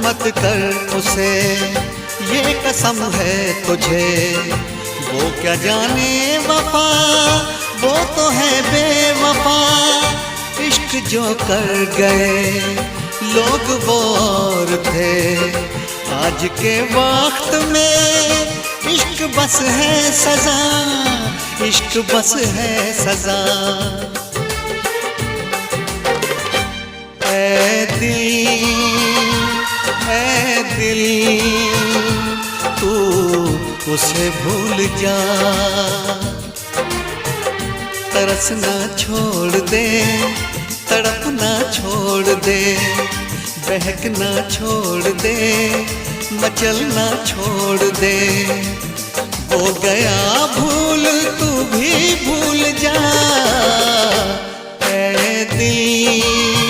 मत कर उसे, ये कसम है तुझे। वो क्या जाने वफा, वो तो है बेवफा। इश्क जो कर गए लोग वो और थे। आज के वक्त में इश्क बस है सजा, इश्क बस है सजा। ऐ दिल, ऐ दिल, तू उसे भूल जा। तरसना छोड़ दे, तड़पना छोड़ दे, बहकना छोड़ दे, मचलना छोड़ दे। हो गया भूल तू भी भूल जा। ऐ दिल।